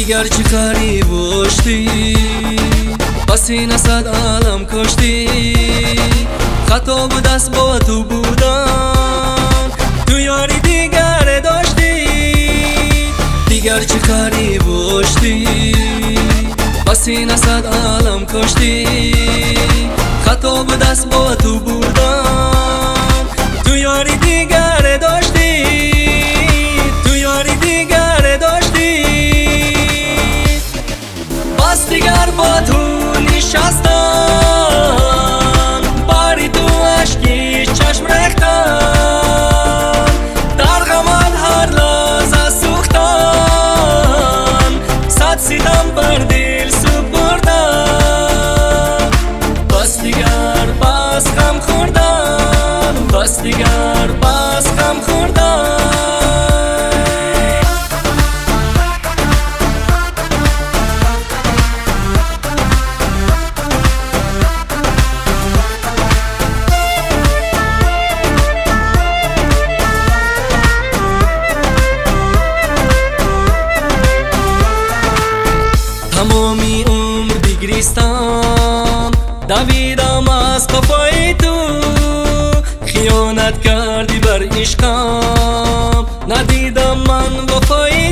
Дигар чӣ қариб оштӣ, ба сина сад алам коштӣ. Хато будаст бо ту будан, ту ёри дигар доштӣ. Дигар чӣ қариб оштӣ, ба сина сад алам коштӣ. Хато будаст бо ту будан, ту ёри дигар доштӣ. Ту ёри дигар доштӣ. Бас дигар бо ту нишастан, бари ту ашки чашм рехтан, дар ғамат ҳар лаҳза сӯхтан, сад ситам бар дил супурдан. Бас дигар бас ғам хӯрдан, бас дигар бас ғам хӯрдан. Тамоми умр бигристам, давидам аз қафои ту. Хиёнат кардӣ бар ишқам, надидам ман вафои.